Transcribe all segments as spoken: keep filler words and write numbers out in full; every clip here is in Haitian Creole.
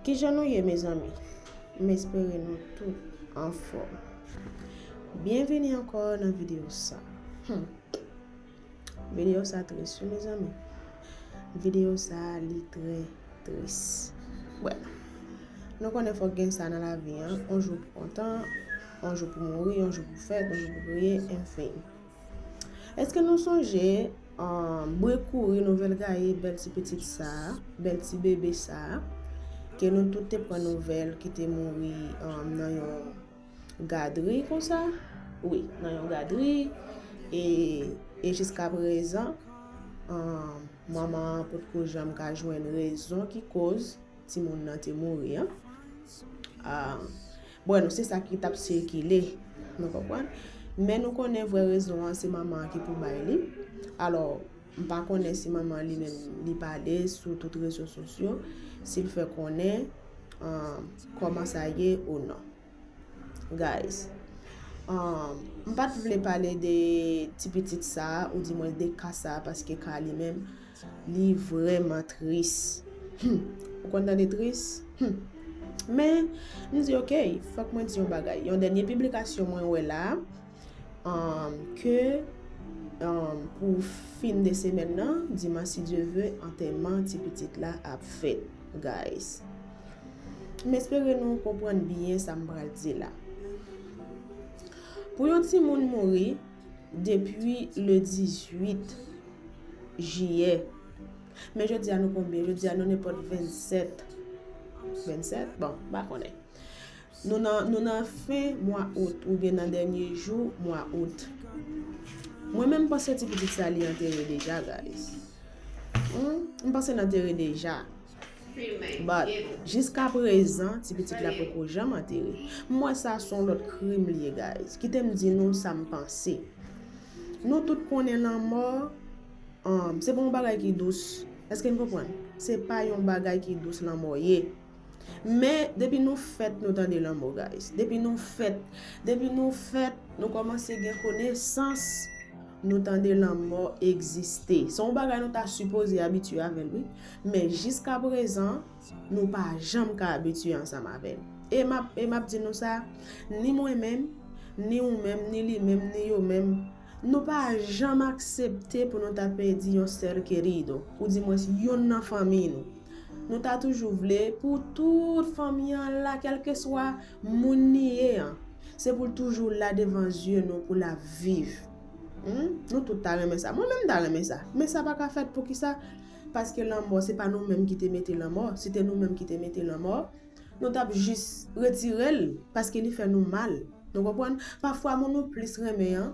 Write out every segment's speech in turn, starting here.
Kijan nou ye, mezanmi? M espere nou tout anfòm. Byenvini ankò nan videyo sa. Hmm. Videyo sa tris, wi, mezanmi. Videyo sa, li trè tris. Bon, nou konnen fòk gen sa nan lavi an. Yon jou pou kontan, yon jou pou mouri, yon jou pou fèt, yon jou pou kriye, enfin. Èske nou sonje, um, bri kouri nouvèl gaye bèl ti pitit sa, bèl ti bebe sa, ke nou tout te pran nouvèl ki te mouri, um, nan yon gadri konsa? Wi, nan yon gadri. E, e jiska prezan, um, manman an potko janm ka jwenn rezon ki koz timoun nan te mouri an. Ah, bon, se sa ki t ap sikile, nou konprann. Men nou konnen vrè rezon an, se manman an ki pou bay li. Alò, m pa konnen si manman an li menm li pale sou tout rezo sosyo, si l fè konnen, ah, kòman sa ye ou non. Guys, um, m pa t vle pale de ti pitit sa, oudimwens de ka sa, paske ka li menm, li vrèman tris. Hmm. Ou konn tande tris? Hmm. Men, m di, ok, fòk mwen di yon bagay. Yon dènye piblikasyon mwen wè la, um, ke, um, pou fin de semèn nan, dimanch, si Dye ve, antèman ti pitit la ap fèt, guys. M espere nou konprann byen sa m pral di la. Pou yon timoun mouri depi le dizuit jiyè, men jodi a nou konbyen? Jodi a nou nenpòt vennsèt. Vennsèt? Bon, m pa konnen. Nou nan, nou nan fen mwa out oubyen nan dènye jou mwa out. Mwen menm, m panse ti pitit sa li antere deja, guys. Hmm, m panse l antere deja. But, jiska prezan, ti pitit la poko janm antere. M wè sa se yon lòt krim li ye, guys. Kite m di nou sa m panse. Nou tout konnen lanmò, um, se pa yon bagay ki dous. Èske n konprann? Se pa yon bagay ki dous lanmò ye. Men, depi nou fèt, nou tande lanmò, guys. Depi nou fèt, depi nou fèt, nou kòmanse gen konesans, nou tande lanmò egziste. Se yon bagay nou ta sipoze abitye avè l, wi. Men jiska prezan, nou pa janm ka abitye ansanm avè l. E m ap, e m ap di nou sa, ni mwen menm, ni ou menm, ni li menm, ni yo menm, nou pa janm aksepte pou nou ta pèdi yon ser querido, oudimwens youn nan fanmi nou. Nou ta toujou vle pou tout fanmi an la, kèlkeswa moun li ye an. Se pou l toujou la devan zye nou, pou l ap viv. Hmm? Nou tout ta renmen sa. Mwen menm m ta renmen sa. Men sa pa ka fèt. Poukisa? Paske lanmò, se pa nou menm ki te mete lanmò. Si te nou menm ki te mete lanmò, nou t ap jis retire l, paske li fè nou mal. Nou konprann? Pafwa, moun nou plis renmen an,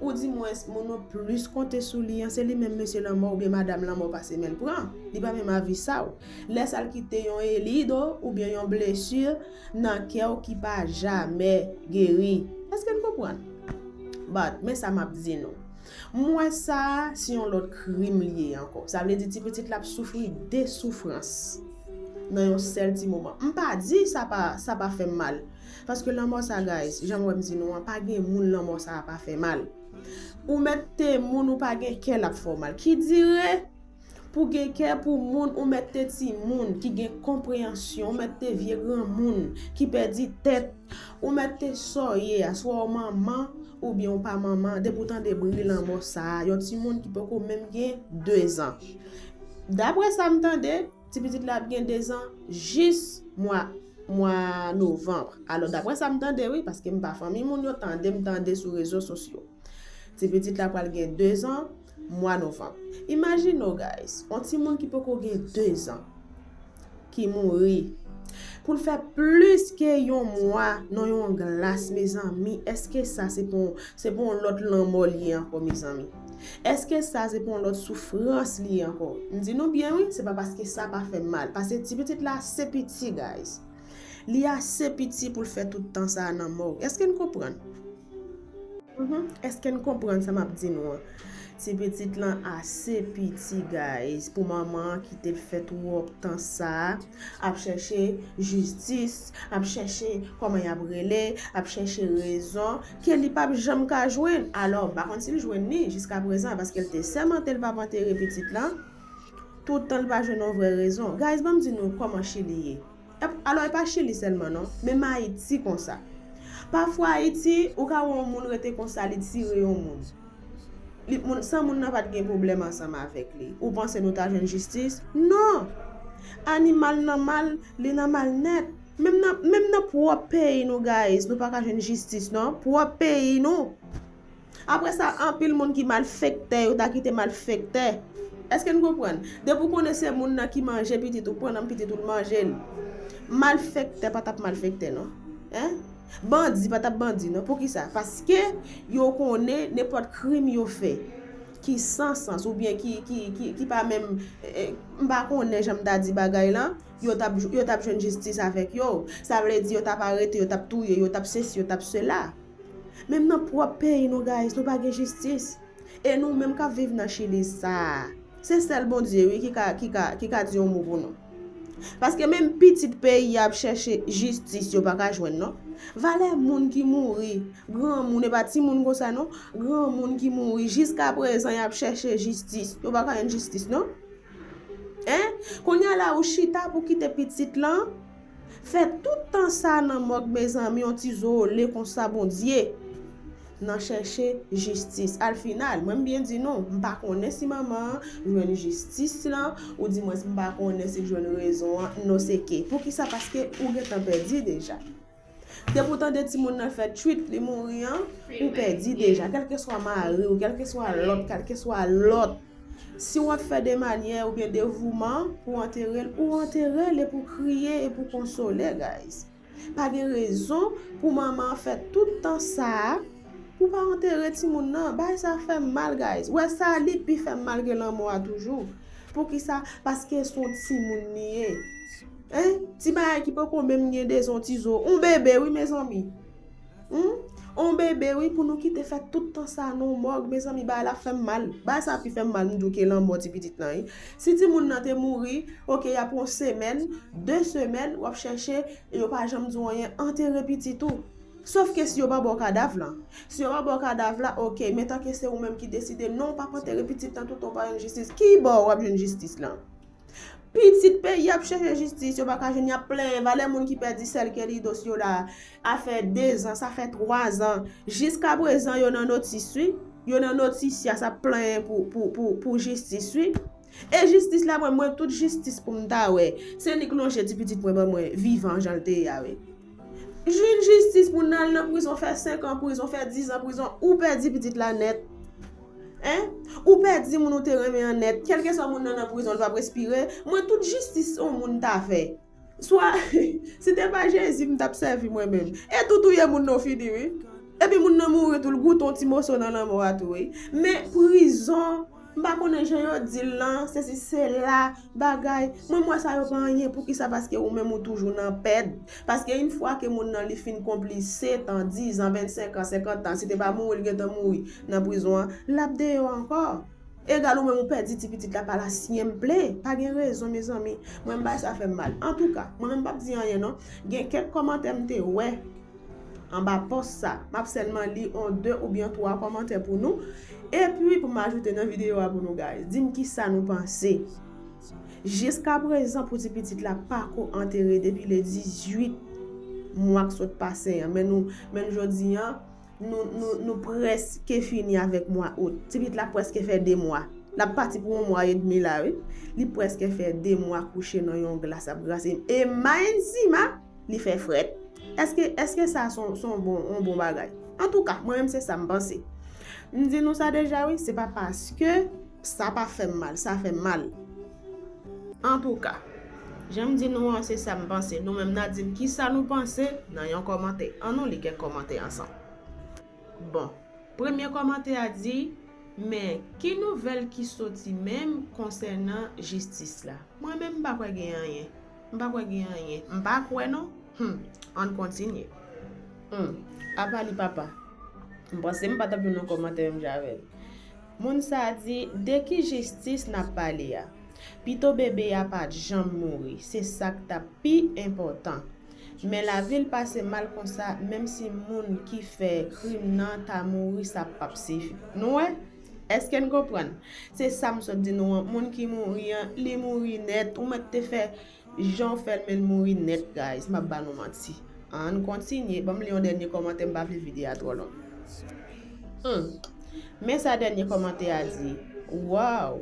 oudimwens moun nou plis konte sou li an, se li menm mesye lanmò oubyen madanm lanmò pase men l pran. Li pa menm avisa w. Lè sa l kite yon elido oubyen yon blesi nan kè w ki pa jamè geri. Èske n konprann? But, men sa m ap di nou. M wè sa, se yon lòt krim li ye ankò. Sa vle di ti pitit la ap soufri de soufrans nan yon sèl ti moman. M pa di sa pa, sa pa fè m mal. Paske lanmò sa, guys, jan m wè m di nou an, pa gen moun lanmò sa a pa fè mal. Ou mèt te moun ou pa gen kè l ap fè w mal. Ki dire pou gen kè pou moun, ou mèt te timoun ki gen konpreyansyon, ou mèt te vye granmoun ki pèdi tèt, ou mèt te sa w ye a, swa w manman oubyen w pa manman, depi w tande bri lanmò sa a, yon timoun ki poko menm gen dezan. Daprè sa m tande, ti pitit la ap gen dezan jis mwa, mwa novanm. Alò, daprè sa m tande, wi, paske m pa fanmi moun yo, tande m tande sou rezo sosyo. Ti pitit la pral gen dezan mwa novanm. Imajine w, guys, yon timoun ki poko gen dezan, ki mouri. Pou l fè plis ke yon mwa nan yon glas, mezanmi, èske sa se pa yon, se pa yon lòt lanmò li ye ankò, mezanmi? Èske sa se pa yon lòt soufrans li ye ankò? M di nou byen, wi, se pa paske sa pa fè m mal. Paske ti pitit la se piti, guys. Li ase piti pou l fè tout tan sa a nan mòg. Èske n konprann? Mhm. Èske n konprann sa m ap di nou an? Ti pitit lan ase piti, guys, pou manman an kite l fè twòp tan sa a ap chèche jistis, ap chèche kòman y ap rele, ap chèche rezon ke li p ap janm ka jwenn. Alò, m pa konn si l jwenn li jiska prezan, paske l te sèmante l p ap antere pitit lan. Tout tan l pa jwenn yon vrè rezon. Guys, ban m di nou kòman Chili ye. Alò, e pa Chili sèlman, non. Menm Ayiti konsa. Pafwa, Ayiti, ou ka wè yon moun rete konsa, li tire yon moun. Li, moun, san moun nan pa t gen pwoblèm ansanm avèk li. Ou panse nou ta jwenn jistis? Non! Animal nan mal, li nan mal nèt. Menm nan, menm nan pwòp peyi nou, guys, nou pa ka jwenn jistis, non. Pwòp peyi nou. Apre sa, anpil moun ki malfektè, yo ta kite malfektè. Èske n konprann? Depi w konnen se moun nan ki manje pitit ou, pran nan pitit ou, l manje l. Malfektè pa t ap malfektè, non. Hein? Bandi pa t ap bandi, non. Poukisa? Paske yo konnen nenpòt krim yo fè ki san sans oubyen ki, ki, ki, ki pa menm, eh, m pa konnen jan m ta di bagay lan, yo t ap, yo t ap jwenn jistis avèk yo. Sa vle di yo t ap arete, yo t ap touye, yo t ap sesi, yo t ap sela. Menm nan pwòp peyi nou, guys, nou pa gen jistis. E nou menm k ap viv nan Chili sa a, se sèl Bondye, wi, ki ka, ki ka, ki ka di yon mo pou nou. Paske menm pitit peyi a ap chèche jistis, yo pa ka jwenn, non. Valè moun ki mouri, granmoun, e pa timoun konsa, non. Granmoun ki mouri, jiska prezan, y ap chèche jistis. Yo pa ka jwenn jistis, non. Hein? Kounye a la, ou chita pou kite pitit lan fè tout tan sa nan mòg, mezanmi, yon ti zole konsa, Bondye. Nan chèche jistis. Al final, mwen m byen di nou, m pa konnen si manman an jwenn jistis lan, ou di mwens m pa konnen si l jwenn rezon an, non se ke. Poukisa? Paske ou gentan pèdi deja. Depi w tande timoun nan fè twit, li mouri an, ou pèdi deja. Kèlkeswa mari w, kèlkeswa lòt, kèlkeswa lòt. Si w ap fè de manyè oubyen devouman pou w antere l, ou antere l epi w kriye epi w konsole, guys. Pa gen rezon pou manman an fè tout tan sa a pou pa antere timoun nan. Bagay sa fè m mal, guys. Wè sa, li pi fè m mal ke lanmò a toujou. Poukisa? Paske se yon timoun li ye. Hein? Ti bagay ki poko menm gen de zon ti zo. On bebe, wi, mezanmi. Hmm? On bebe, wi, pou nou kite fè tout tan sa nan mòg, mezanmi, bagay la fè m mal. Bagay sa pi fè m mal, m di w, ke lanmò ti pitit lan, wi. Si timoun nan te mouri, oke, y ap yon semèn, de semèn, w ap chèche, e yo pa janm di w anyen, antere pitit ou. Sòf ke si yo pa ba w kadav lan. Si yo pa ba w kadav la, oke, men tanke se ou menm ki deside, non, w p ap antere pitit lan toutan w pa jwenn jistis. Kibò w ap jwenn jistis lan? Pitit peyi ap chèche jistis, yo pa ka jwenn, y ap plenyen. Valè moun ki pèdi sèl ke li dosye yo la a fè de zan, sa fè twa zan. Jiska prezan, yo nan notis, wi. Yo nan notis ya, s ap plenyen pou, pou, pou, pou jistis, wi. E jistis la, mwen, mwen, tout jistis pou m ta wè, se nik lonje ti pitit mwen ban mwen, vivan jan l te ye a, wi. Jwenn jistis pou n al nan prizon, fè senk an prizon, fè diz an prizon, ou pèdi pitit la nèt. Hein? Ou pèdi moun ou te renmen an nèt. Kèlkeswa moun nan nan prizon, l p ap respire. Mwen, tout jistis yon moun ta fè. Swa, si te pa Jezi, m t ap sèvi mwen menm. E tou touye moun nan w fini, wi. Epi moun nan mouri tou, l goute yon ti moso nan lanmò a tou, wi. Men prizon, m pa konnen jan yo di l lan, sesi sela, bagay. Mwen, m wè sa yo pa anyen. Poukisa? Paske ou menm ou toujou nan pèd. Paske yon fwa ke moun nan li fin konpli sèt an, diz an, vennsenk an, senkant an, si te pa mouri, l gentan mouri nan prizon an, l ap deyò ankò. Egal ou menm ou pèdi ti pitit la pa la senp. Pa gen rezon, mezanmi. Mwen, m bay sa fè m mal. Antouka, mwen menm m p ap di anyen non. Gen kèk kòmantè m te wè anba pòs sa. M ap sèlman li on de oubyen twa kòmantè pou nou. Epi pou m ajoute nan videyo a pou nou, guys. Di m kisa nou panse. Jiska prezan pou ti pitit la pako antere depi le dizuit mwa k sot pase an. Men nou, men jodi an, nou, nou, nou prèske fini avèk mwa out. Ti pitit la prèske fè de mwa. L ap pati pou yon mwa edmi la, wi. Li prèske fè de mwa kouche nan yon glas ap grase. E Maenzima, li fè frèt. Èske, èske sa se yon, se yon bon, yon bon bagay? Antouka, mwen menm se sa m panse. M di nou sa deja, wi, se pa paske sa pa fè m mal, sa fè m mal. Antouka, jan m di nou an, se sa m panse. Nou menm n a di m kisa nou panse nan yon kòmantè. Ann nou li kèk kòmantè ansanm. Bon, premye kòmantè a di, men ki nouvèl ki soti menm konsènan jistis la? Mwen menm m pa kwè gen anyen. M pa kwè gen anyen. M pa kwè non. Hmm, ann kontinye. Hmm, apa li papa. M panse m pa t ap jwenn yon kòmantè menm jan avè l. Moun sa a di, de ki jistis n ap pale a? Pito bebe a pa t janm mouri, se sa k t ap pi enpòtan. Men lavi l pase mal konsa, menm si moun ki fè krim nan ta mouri, sa p ap sifi. Nou wè? Èske n konprann? Se sa m sot di nou an, moun ki mouri an, li mouri nèt, ou mèt te fè Jan w fè l men l mouri nèt, guys, m ap ba nou manti. Ann kontinye, ban m li yon dènye kòmantè, m pa vle videyo a twò long. Hmm. Men sa dènye kòmantè a di. Waw!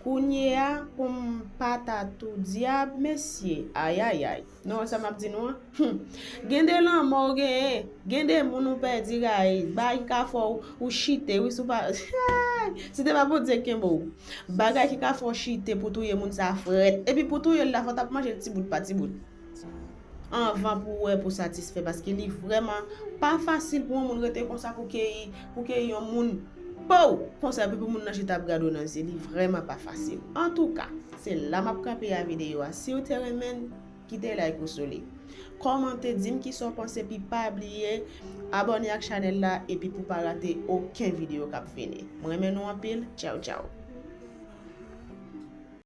Kounye a, pou m pa ta tou dyab, mesye, ayayay. Nou wè sa m ap di nou an? Hmm. Gen de lanmò w genyen, gen de moun ou pèdi, guys. Bagay ki ka fè w, ou chite, wi, si w pa, si te pa Bondye kenbe w. Bagay ki ka fè w chite pou touye moun sa frèt. Epi pou touye l la, fò w t ap manje l ti bout pa ti bout. Anvan pou w wè pou satisfè, paske li vrèman pa fasil pou yon moun rete konsa pou keyi, pou keyi yon moun. Pow! Konsa, epi pou moun nan chita ap gade w nan zye, li vrèman pa fasil. Antouka, se la m ap kanpe a videyo a. Si w te renmen l, kite like ou sou li. Kòmante, di m kisa w panse, epi pa bliye abòne ak chanèl la, epi pou pa rate okenn videyo k ap vini. Mwen renmen nou anpil. Tchaw, tchaw.